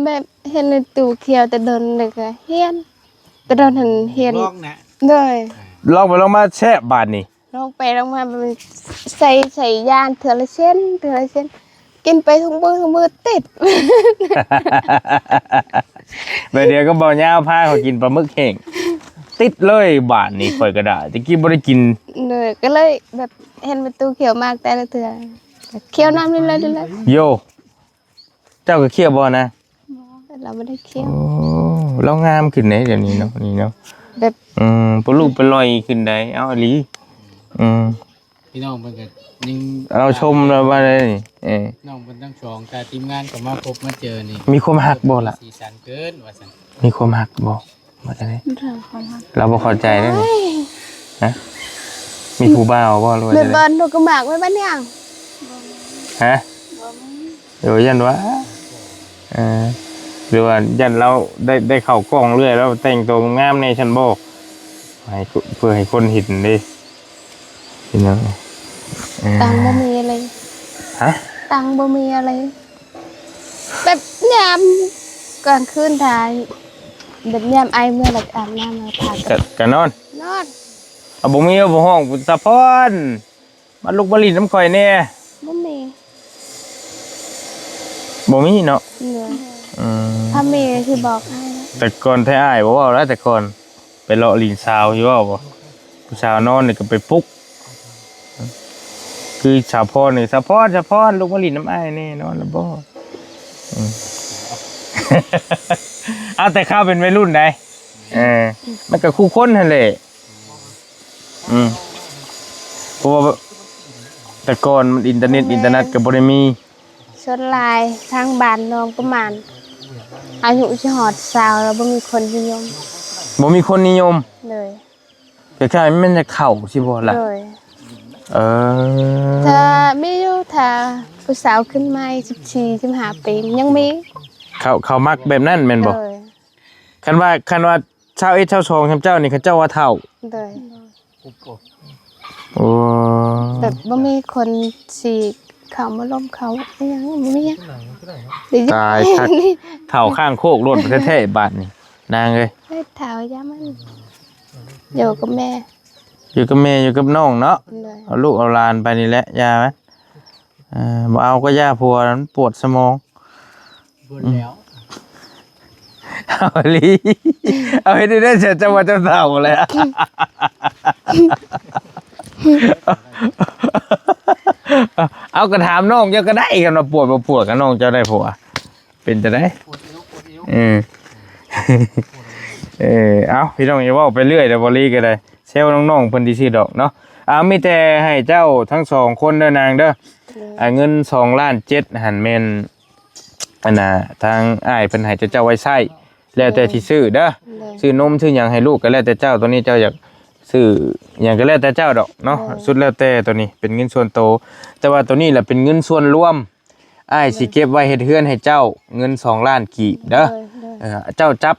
ແບບເຫັນໃນຕູ້ຂ້ຽວແຕ່ດົນ ແລ້ວກໍຮຽນ ແຕ່ດົນຫັ້ນຮຽນ ລອງນະ. ໂດຍ ລອງໄປລອງມາແຊບບາດນີ້. ລອງໄປລອງມາ ແບບໃສ່ ໃສ່ຢ່າງເທື່ອລະເສັ້ນ ເທື່ອລະເສັ້ນ ກິນໄປທຸກມື້ ທຸກມື້ ຕິດ. ບາດດຽວກໍບໍ່ຍາວພາຂ້ອຍກິນປາໝຶກແຫ້ງ ຕິດເລີຍ. ບາດນີ້ຂ້ອຍກໍໄດ້ ແຕ່ກີ້ບໍ່ໄດ້ກິນ. ໂດຍ ກໍເລີຍແບບເຫັນປະຕູຂ້ຽວໝາກແຕ່ລະເທື່ອ ຂ້ຽວນຳນີ້ເລີຍ ໂຢ ເຈົ້າກໍຂ້ຽວບໍ່ນະ? ບໍ່ ລາວບໍ່ໄດ້ຂ້ຽວ. ໂອ້ ລາວງາມຂຶ້ນເດ້ດຽວນີ້ເນາະ ນີ້ເນາະ ແບບ ອືມ ປະລຸປະລ່ອຍຂຶ້ນໄດ໋. ເອົາອີ່ຫຼີ. ອືມ ພີ່ນ້ອງເພິ່ນກໍຍັງ ເຮົາຊົມລາວວ່າໄດ໋ນີ້. ເອີ ນ້ອງເພິ່ນທັງສອງ ກະທີມງານກໍມາພົບມາເຈີນີ້ ມີຄວາມຮັກບໍ່ລະ? ສີສັນເກີນວ່າຊັ້ນ. ມີຄວາມຮັກບໍ່? ວ່າຈັ່ງໃດ? ລາວບໍ່ເຂົ້າໃຈເດ້ນີ້. ຮະ? ມີຜູ້ບ່າວບໍ່ ຫຼືວ່າ ແມ່ ຈັ່ງໃດ? ເບິ່ນ ໜູກໍໝາກໄວ້ບ້ານຫຍັງ? ຮະ? ບໍ່ມີ. ເອີ ຢ້ານວ່າ ເອີ ຫຼືວ່າຢ້ານລາວໄດ້ ໄດ້ເຂົ້າກ້ອງເລື້ອຍ ລາວແຕ່ງໂຕງາມແດ່ຊັ້ນບໍ່? ໃຫ້ ເພື່ອໃຫ້ຄົນເຫັນເດ້ ພີ່ນ້ອງ. ເອີ ຕັງບໍ່ມີເລີຍ. ຮະ? ຕັງບໍ່ມີເລີຍ. ແບບຍາມກາງຄືນຖ້າ ແບບຍາມອ້າຍເມືອແລ້ວອາບນ້ຳ ແລ້ວພາກັນ ກະ ກະນອນ ນອນ. ເອົາ ບໍ່ມີ ບໍ່ຮ້ອງ ສະພອນ ມາລຸກມາຫຼິ້ນນຳຂ້ອຍແດ່. ບໍ່ມີ ບໍ່ມີເນາະ. ໂດຍ ອືມ ຖ້າມີຊິບອກອ້າຍ. ແຕ່ກ່ອນແທ້ອ້າຍບໍ່ເວົ້າແລ້ວ ແຕ່ກ່ອນໄປເລາະຫຼິ້ນສາວຊິເວົ້າບໍ່? ຜູ້ສາວນອນນີ້ກໍໄປປຸກ ຄືສາວພອນນີ້ ສາວພອນ ສາວພອນ ລຸກມາຫຼິ້ນນຳອ້າຍແດ່ ນອນແລ້ວບໍ່? ອືມ ເອົາແຕ່ຄາວເປັນໄວລຸ້ນໃດ໋ ເອີ ມັນກໍຄູ່ຄົນຫັ້ນແຫຼະ. ອືມ ເພາະວ່າແຕ່ກ່ອນມັນອິນເຕີເນັດ ອືມ ອິນເຕີເນັດກໍບໍ່ໄດ້ມີ. ສ່ວນຫຼາຍທາງບ້ານນ້ອງປະມານອາຍຸຊິຮອດຊາວແລ້ວ ບໍ່ມີຄົນນິຍົມ. ບໍ່ມີຄົນນິຍົມ? ໂດຍ. ຄ້າຍໆ ແມ່ນຈະເຂົ້າຊິບໍ່ລະ? ໂດຍ. ເອີ ຖ້າມີຢູ່ ຖ້າຜູ້ສາວຂຶ້ນໃໝ່ ສິບສີ່ ສິບຫ້າປີ ຍັງມີ. ເຂົາ ເຂົາມັກແບບນັ້ນແມ່ນບໍ່? ໂດຍ. ຄັນວ່າ ຄັນວ່າຊາວເອັດ ຊາວສອງ ສ່ຳເຈົ້ານີ້ ເຂົາເຈົ້າວ່າເຖົ້າ. ໂດຍ. ໂອ້ ແບບບໍ່ມີຄົນຊິເຂົ້າມາລົມເຂົາອີ່ຫຍັງ ບໍ່ມີຫຍັງ. ຕາຍຄັກ ເຖົ້າຂ້າງໂຄກໂລດແທ້ໆ ບາດນີ້ນາງເອີຍ. ເອີ ເຖົ້າຢ່າມັນ ຢູ່ກັບແມ່ ຢູ່ກັບແມ່ ຢູ່ກັບນ້ອງເນາະ. ໂດຍ. ເອົາລູກເອົາຫຼານໄປນີ້ແຫຼະ ຢ່າມັນ. ເອີ ບໍ່ເອົາກໍຢ່າ ຜົວມັນປວດສະໝອງ. ເບິດແລ້ວ ເອົາອີ່ຫຼີ ເອົາເຮັດໄດ້ແທ້ ເຈົ້າວ່າເຈົ້າເຖົ້າແລ້ວ. ເອົາ ກໍຖາມນ້ອງເຈົ້າກໍໄດ້ ຄັນວ່າປວດບໍ່ປວດ ກໍນ້ອງເຈົ້າໄດ້ຜົວ ເປັນຈັ່ງໃດ? ເອີ ເອີ ເອົາ ພີ່ນ້ອງ ຢ່າເວົ້າໄປເລື້ອຍເດີ ບໍ່ລີກໍໄດ້ ແຊວນ້ອງໆ ເພິ່ນຊື່ໆ ດອກເນາະ. ເອົາ ມີແຕ່ໃຫ້ເຈົ້າທັງສອງຄົນເດີນາງເດີ. ໂດຍ. ອ່າ ເງິນສອງລ້ານເຈັດຫັ້ນແມ່ນ ອັນນ່າ ທາງອ້າຍເພິ່ນໃຫ້ເຈົ້າໄວ້ໃຊ້ ແລ້ວແຕ່ ໂດຍ ຊິຊື້ເດີ. ໂດຍ. ຊື້ນົມຊື້ຫຍັງໃຫ້ລູກກໍແລ້ວແຕ່ເຈົ້າ ໂຕນີ້ເຈົ້າຢາກຊື້ຫຍັງກໍແລ້ວແຕ່ເຈົ້າດອກເນາະ. ໂດຍ. ສຸດແລ້ວແຕ່ ໂຕນີ້ເປັນເງິນສ່ວນໂຕ ແຕ່ວ່າໂຕນີ້ລະເປັນເງິນສ່ວນລວມ ອ້າຍ ໂດຍ ຊິເກັບໄວ້ເຮັດເຮືອນໃຫ້ເຈົ້າ ເງິນສອງລ້ານກີບເດີ. ໂດຍ ໂດຍ. ເອີ ເຈົ້າຈັບ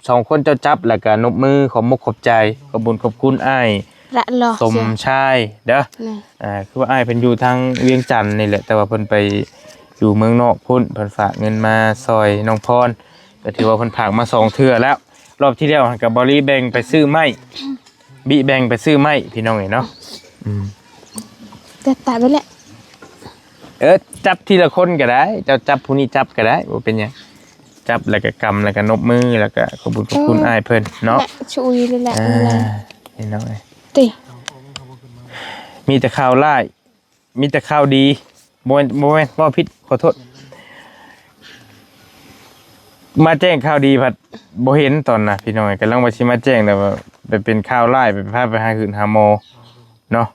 ສອງຄົນເຈົ້າຈັບ ແລ້ວກໍນົບມືຂອບມົກຂອບໃຈ ຂອບບຸນຂອບຄຸນອ້າຍສົມຊາຍເດີ. ອ່າ ຄືວ່າອ້າຍເພິ່ນຢູ່ທາງວຽງຈັນນີ້ແຫຼະ ແຕ່ວ່າເພິ່ນໄປຢູ່ເມືອງນອກພຸ້ນ ເພິ່ນຝາກເງິນມາຊ່ອຍນ້ອງພອນ ກໍຖືວ່າເພິ່ນຝາກມາສອງເທື່ອແລ້ວ. ລອບທີ່ແລ້ວຫັ້ນກໍບໍ່ລີແບ່ງໄປຊື້ໄມ້ ບິແບ່ງໄປຊື້ໄມ້ ພີ່ນ້ອງເອີຍເນາະ. ອືມ ແຕ່ຕາໄປແຫຼະ. ເອີ ຈັບທີລະຄົນກໍໄດ້ ເຈົ້າຈັບຜູ້ນີ້ຈັບກໍໄດ້ ບໍ່ເປັນຫຍັງ. ຈັບແລ້ວກໍກຳ ແລ້ວກໍນົບມື ແລ້ວກໍຂອບຄຸນ ຂອບຄຸນອ້າຍເພິ່ນເນາະ. ຊຸຍເລີຍແຫຼະ. ອ່າ ພີ່ນ້ອງເອີຍ ຕິ ມີແຕ່ຂ່າວຮ້າຍ ມີແຕ່ຂ່າວດີ. ບໍ່ແມ່ນ ບໍ່ແມ່ນ ເວົ້າຜິດ ຂໍໂທດ. ມາແຈ້ງຂ່າວດີພັດບໍ່ເຫັນຕອນນະ ພີ່ນ້ອງເອີຍ. ກຳລັງວ່າຊິມາແຈ້ງ ແຕ່ວ່າໄປເປັນຂ່າວຮ້າຍ ໄປພາໄປຫາຄືນຫາໝໍເນາະ.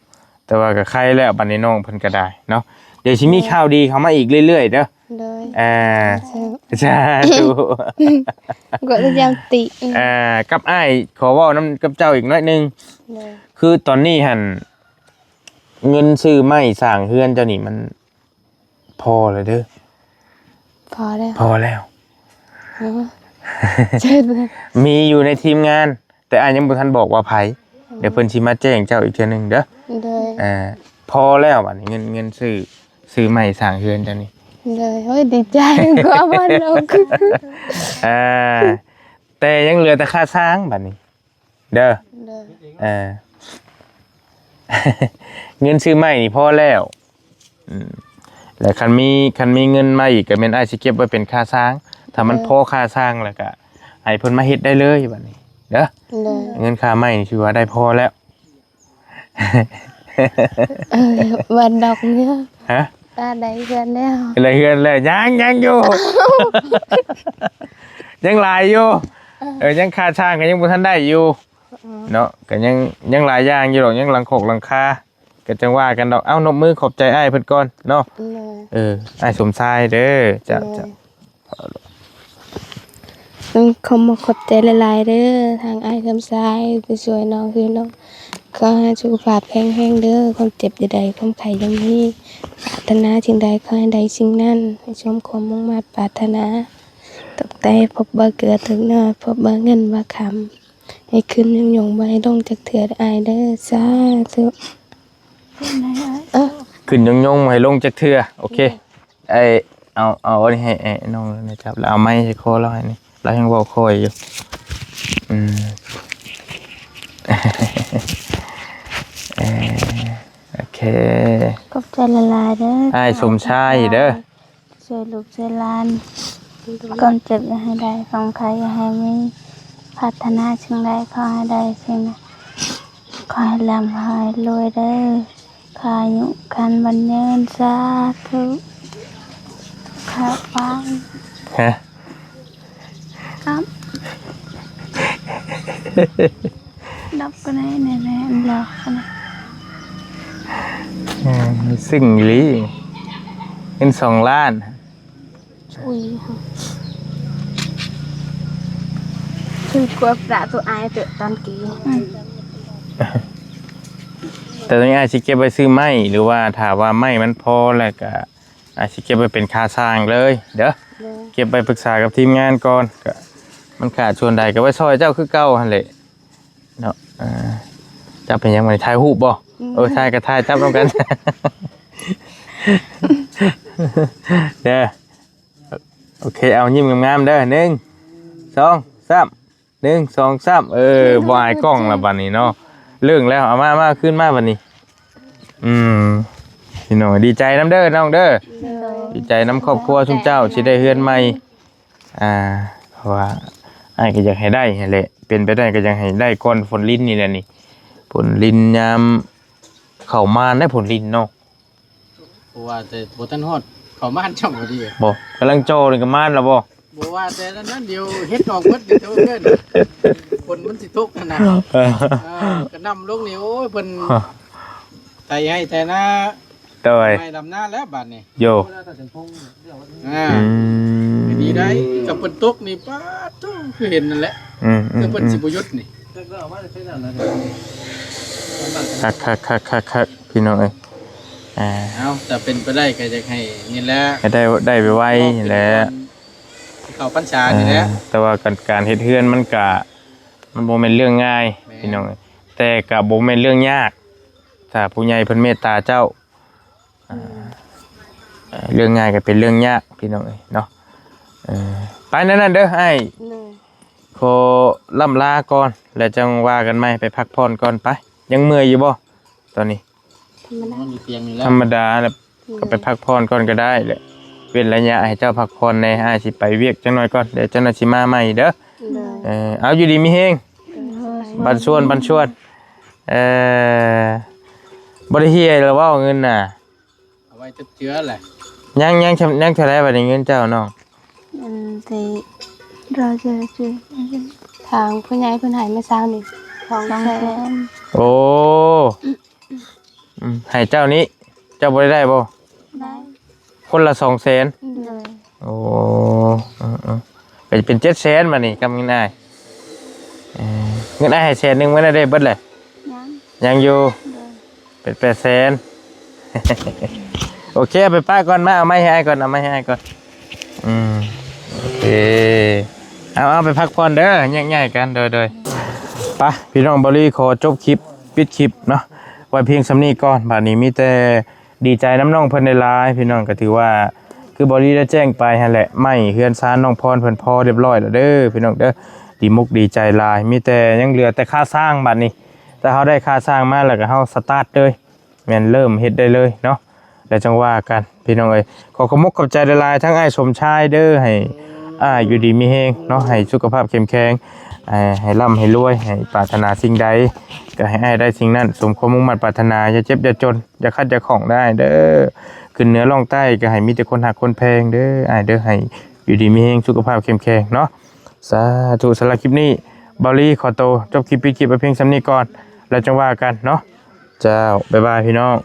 ແຕ່ວ່າກໍໄຄແລ້ວ ບັດນີ້ນ້ອງເພິ່ນກໍໄດ້ເນາະ. ດຽວຊິມີ ໂດຍ ຂ່າວດີເຂົ້າມາອີກເລື້ອຍໆເດີ. ໂດຍ. ອ່າ ສາທຸ ສາທຸ ກໍຈະຍາມຕິ. ອ່າ ກັບອ້າຍຂໍເວົ້ານຳກັບເຈົ້າອີກໜ້ອຍໜຶ່ງ. ໂດຍ. ຄືຕອນນີ້ຫັ້ນ ເງິນຊື້ໄມ້ສ້າງເຮືອນເຈົ້ານີ້ມັນພໍແລ້ວເດີ. ພໍແລ້ວ ພໍແລ້ວ. ໂອ້ ມີຢູ່ໃນທີມງານ ແຕ່ອ້າຍຍັງບໍ່ທັນບອກວ່າໃຜ. ອືມ ດຽວເພິ່ນຊິມາແຈ້ງເຈົ້າອີກເທື່ອໜຶ່ງເດີ. ໂດຍ. ອ່າ ພໍແລ້ວບັດນີ້ ເງິນ ເງິນຊື້ ຊື້ໄມ້ສ້າງເຮືອນເຈົ້ານີ້. ໂດຍ. ໂອ້ຍ ດີໃຈກວ່າບ້ານເຮົາ. ອ່າ ແຕ່ຍັງເຫຼືອແຕ່ຄ່າສ້າງບັດນີ້. ເດີ. ໂດຍ. ເອີ ເງິນຊື້ໄມ້ນີ້ພໍແລ້ວ. ອືມ ແລ້ວຄັນມີ ຄັນມີເງິນມາອີກ ກໍແມ່ນອ້າຍຊິເກັບໄວ້ເປັນຄ່າສ້າງ. ຖ້າມັນ ໂດຍ ພໍຄ່າສ້າງແລ້ວ ກໍໃຫ້ເພິ່ນມາເຮັດໄດ້ເລີຍບັດນີ້ເດີ. ໂດຍ. ເງິນຄ່າໄມ້ນີ້ຖືວ່າໄດ້ພໍແລ້ວ. ເອີ ວັນດອກເນາະ. ຮະ? ຕາໄດ້ເຮືອນແລ້ວ ໄດ້ເຮືອນແລ້ວ. ຍັງ ຍັງຢູ່ ຍັງຫຼາຍຢູ່. ເອີ ເອີ ຍັງຄ່າສ້າງກໍຍັງບໍ່ທັນໄດ້ຢູ່. ອືມ ເນາະ ກໍຍັງ ຍັງຫຼາຍຢ່າງຢູ່ດອກ ຍັງຫຼັງຄອກຫຼັງຄາ ກໍຈັ່ງວ່າກັນດອກ. ເອົ້າ ນົບມືຂອບໃຈອ້າຍເພິ່ນກ່ອນເນາະ. ໂດຍ. ເອີ ອ້າຍສົມຊາຍເດີ. ເຈົ້າ ໂດຍ ເຈົ້າ. ຕ້ອງຂອບອົກຂອບໃຈຫຼາຍໆເດີ ທາງອ້າຍສົມຊາຍ ທີ່ຊ່ວຍນ້ອງ ຄືນ້ອງ ຂໍໃຫ້ສຸຂະພາບແຂງແຮງເດີ ຄວາມເຈັບຢ່າໄດ້ ຄວາມໄຂ້ຢ່າມີ ປາດຖະໜາສິ່ງໃດ ຂໍໃຫ້ໄດ້ສິ່ງນັ້ນ ໃຫ້ສົມຄວາມມຸ່ງມາດປາດຖະໜາ. ຕົກແຕ່ພົບບໍ່ເກືອຕົກໜ້ອຍ ພົບບໍ່ເງິນບໍ່ຄຳ ໃຫ້ຂຶ້ນຍົງໆ ບໍ່ໃຫ້ລົງຈັກເທື່ອເດີອ້າຍເດີ. ສາທຸ. ເອີ ຂຶ້ນຍົງໆ ບໍ່ໃຫ້ລົງຈັກເທື່ອ. ໂອເຄ. ໂດຍ. ໄອ້ ເອົາ ເອົາອັນນີ້ໃຫ້ ໃຫ້ນ້ອງນະ ຈັບ ແລ້ວເອົາໄມໃສ່ຄໍລາວໃຫ້ນີ້ ລາວຍັງເວົ້າຄ່ອຍຢູ່. ອືມ ເອີ ໂອເຄ ຂອບໃຈຫຼາຍໆເດີ ອ້າຍສົມຊາຍເດີ ຊ່ວຍລູກຊ່ວຍຫຼານ ຄວາມເຈັບຢ່າໃຫ້ໄດ້ ຄວາມໄຂ້ຢ່າໃຫ້ມີ ປາດຖະໜາສິ່ງໃດຂໍໃຫ້ໄດ້ສິ່ງນັ້ນ ຂໍໃຫ້ລ່ຳໃຫ້ລວຍເດີ. ອາຍຸຄັນບັນເຍີນ ສາທຸ ຂ້າຟັງ ຮະ? ຄັບ ດັບກໍໄດ້ແນ່ໆ ອັນດຽວກັນນະ. ເອີ ຊຶ່ງອີ່ຫຼີ ເງິນສອງລ້ານ. ອຸຍ ຖືກວ່າພະໂຕອ້າຍເຕີຕອນກີ້. ອືມ ແຕ່ຕອນນີ້ອ້າຍຊິເກັບໄວ້ຊື້ໄມ້ ຫຼືວ່າຖ້າວ່າໄມ້ມັນພໍແລ້ວກະ ອາດຊິເກັບໄວ້ເປັນຄ່າສ້າງເລີຍເດີ ເກັບໄວ້ປຶກສາກັບທີມງານກ່ອນ ກະມັນຂາດສ່ວນໃດກະໄວ້ຊ່ອຍເຈົ້າຄືເກົ່າຫັ້ນແຫຼະເນາະ. ເອີ ຈັບເປັນຫຍັງບັດນີ້ ຖ່າຍຮູບບໍ່? ເອີ ເອີ ຖ່າຍກະຖ່າຍ ຈັບນຳກັນເດີ. ໂອເຄ ເອົາຍິ້ມງາມໆເດີ ໜຶ່ງ ສອງ ສາມ ໜຶ່ງ ສອງ ສາມ ເອີ ບໍ່ອາຍກ້ອງລະບັດນີ້ເນາະ ເລິ້ງແລ້ວ. ເອົາມາ ມາ ຄືນມາບັດນີ້. ອືມ ພີ່ນ້ອງ ດີໃຈນຳເດີນ້ອງເດີ ດີໃຈນຳຄອບຄົວຊຸມເຈົ້າ ຊິໄດ້ເຮືອນໃໝ່. ອ່າ ເພາະວ່າອ້າຍກໍຢາກໃຫ້ໄດ້ຫັ້ນແຫຼະ ເປັນໄປໄດ້ກໍຢາກໃຫ້ໄດ້ກ່ອນຝົນລິນນີ້ແຫຼະນີ້ ຝົນລິນຍາມເຂົ້າມານໄດ້ ຝົນລິນເນາະ. ບໍ່ວ່າແຕ່ບໍ່ທັນຮອດເຂົ້າມານຊ້ຳກໍດີ ບໍ່ ກຳລັງຈ່ອນີ້ກໍມານແລ້ວບໍ່? ບໍ່ວ່າແຕ່ນັ້ນ ດຽວເຮັດອອກເບິດນີ້ໂຕເພິ່ນ ຝົນມັນຊິຕົກຫັ້ນນະ. ເອີ ກະນຳລົງນີ້ ໂອ້ຍ ເພິ່ນໄຖໄຮ່ໄຖນາ ໂດຍ ໄຮ່ດຳນາແລ້ວບາດນີ້ ໂຍ ອືມ ດີໄດ໋ ກັບເພິ່ນຕົກນີ້ ປາດໂທ້ ຄືເຫັນນັ້ນແຫຼະ ອືມໆໆ ຄືເພິ່ນຊິບໍ່ຢຸດນີ້. ຄັກໆໆໆ ພີ່ນ້ອງເອີຍ. ອ່າ ເອົາ ຖ້າເປັນໄປໄດ້ກໍຢາກໃຫ້ນີ້ແຫຼະ ໃຫ້ໄດ້ ໄດ້ໄວໆນີ້ແຫຼະ ເຂົ້າພັນສານີ້ແຫຼະ. ເອີ ແຕ່ວ່າການ ການເຮັດເຮືອນມັນກະ ມັນບໍ່ແມ່ນເລື່ອງງ່າຍ ແມ່ນ ພີ່ນ້ອງເອີຍ ແຕ່ກະບໍ່ແມ່ນເລື່ອງຍາກ ຖ້າຜູ້ໃຫຍ່ເພິ່ນເມດຕາເຈົ້າ. ອືມ ເອີ ເລື່ອງງ່າຍກໍເປັນເລື່ອງຍາກ ພີ່ນ້ອງເອີຍເນາະ. ເອີ ໄປແນວນັ້ນເດີອ້າຍ ໂດຍ ຂໍລ່ຳລາກ່ອນ ແລ້ວຈັ່ງວ່າກັນໃໝ່. ໄປພັກຜ່ອນກ່ອນໄປ. ຍັງເມື່ອຍຢູ່ບໍ່ຕອນນີ້? ທຳມະດາ ນອນຢູ່ຕຽງນີ້ແຫຼະ ທຳມະດາແຫຼະ. ໂດຍ ກໍໄປພັກຜ່ອນກ່ອນກໍໄດ້ແຫຼະ ເວັ້ນໄລຍະໃຫ້ເຈົ້າພັກຜ່ອນແດ່. ອ້າຍຊິໄປວຽກຈັກໜ່ອຍກ່ອນ ດຽວເຈົ້າໜ້າຊິມາໃໝ່ເດີ. ໂດຍ ເອີ ເອົາ ຢູ່ດີມີແຮງ. ໂດຍ ບັນຊວນ ບັນຊວນ. ເອີ ບໍ່ໄດ້ເຮຍແລ້ວເວົ້າເງິນນະ ເອົາໄວ້ຈັກເທື່ອແຫຼະ. ຍັງ ຍັງ ຍັງເທົ່າໃດບັດນີ້ເງິນເຈົ້ານ້ອງ? ອັນທີ່ເຮົາຈະ ທາງຜູ້ໃຫຍ່ເພິ່ນໃຫ້ມາເຊົ້ານີ້ ສອງແສນ. ໂອ້ ອືມ ໃຫ້ເຈົ້ານີ້ ເຈົ້າບໍ່ໄດ້ໄດ້ບໍ່? ໄດ້ ຄົນລະສອງແສນ. ໂດຍ ໂອ້ ເອີໆ ກໍຈະເປັນເຈັດແສນບັດນີ້ກັບເງິນອ້າຍ. ເອີ ເງິນອ້າຍໃຫ້ແສນໜຶ່ງ ມື້ນັ້ນໄດ້ເບິດແຫຼະ? ຍັງ ຍັງຢູ່. ໂດຍ ເປັນແປດແສນ. ໂອເຄ ເອົາໄປປະກ່ອນ ມາເອົາໄມ້ໃຫ້ອ້າຍກ່ອນ ເອົາໄມ້ໃຫ້ອ້າຍກ່ອນ. ອືມ ໂອເຄ ເອົາ ເອົາໄປພັກຜ່ອນເດີ ແຍກຍ້າຍກັນ. ໂດຍ ໂດຍ ໄປ ພີ່ນ້ອງ ເບົາລີຂໍຈົບຄລິບ ປິດຄລິບເນາະ ໄວ້ພຽງສ່ຳນີ້ກ່ອນ. ບາດນີ້ມີແຕ່ ດີໃຈນຳນ້ອງເພິ່ນຫຼາຍໆ ພີ່ນ້ອງ. ກໍຖືວ່າຄືເບົາລີໄດ້ແຈ້ງໄປຫັ້ນແຫຼະ ໄມ້ເຮືອນຊານນ້ອງພອນເພິ່ນພໍຮຽບຮ້ອຍແລ້ວເດີ ພີ່ນ້ອງເດີ. ດີມົກດີໃຈຫຼາຍ ມີແຕ່ຍັງເຫຼືອແຕ່ຄ່າສ້າງບາດນີ້. ຖ້າເຮົາໄດ້ຄ່າສ້າງມາແລ້ວກໍເຮົາສະຕາດເລີຍ ແມ່ນເລີ່ມເຮັດໄດ້ເລີຍເນາະ ແລ້ວຈັ່ງວ່າກັນ ພີ່ນ້ອງເອີຍ. ຂໍຂອບມົກຂອບໃຈຫຼາຍໆ ທັງອ້າຍສົມຊາຍເດີ ໃຫ້ອ້າຍຢູ່ດີມີແຮງເນາະ ໃຫ້ສຸຂະພາບເຂັ້ມແຂງ ໃຫ້ ໃຫ້ລ່ຳໃຫ້ລວຍ ໃຫ້ປາດຖະໜາສິ່ງໃດ ກໍໃຫ້ອ້າຍໄດ້ສິ່ງນັ້ນ ສົມຄວາມມຸ່ງມາດປາດຖະໜາ. ຢ່າເຈັບຢ່າຈົນ ຢ່າຂັດຢ່າຂ້ອງເດີອ້າຍເດີ. ຂຶ້ນເໜືອລ່ອງໃຕ້ກໍໃຫ້ມີແຕ່ຄົນຮັກຄົນແພງເດີອ້າຍເເດີ. ໃຫ້ຢູ່ດີມີແຮງ ສຸຂະພາບເຂັ້ມແຂງເນາະ. ສາທຸ. ສຳລັບຄລິບນີ້ ເບົາລີຂໍໂຕຈົບຄລິບ ປິດຄລິບໄວ້ພຽງສ່ຳນີ້ກ່ອນ ແລ້ວຈັ່ງວ່າກັນເນາະ. ເຈົ້າ ບາຍບາຍ ພີ່ນ້ອງ.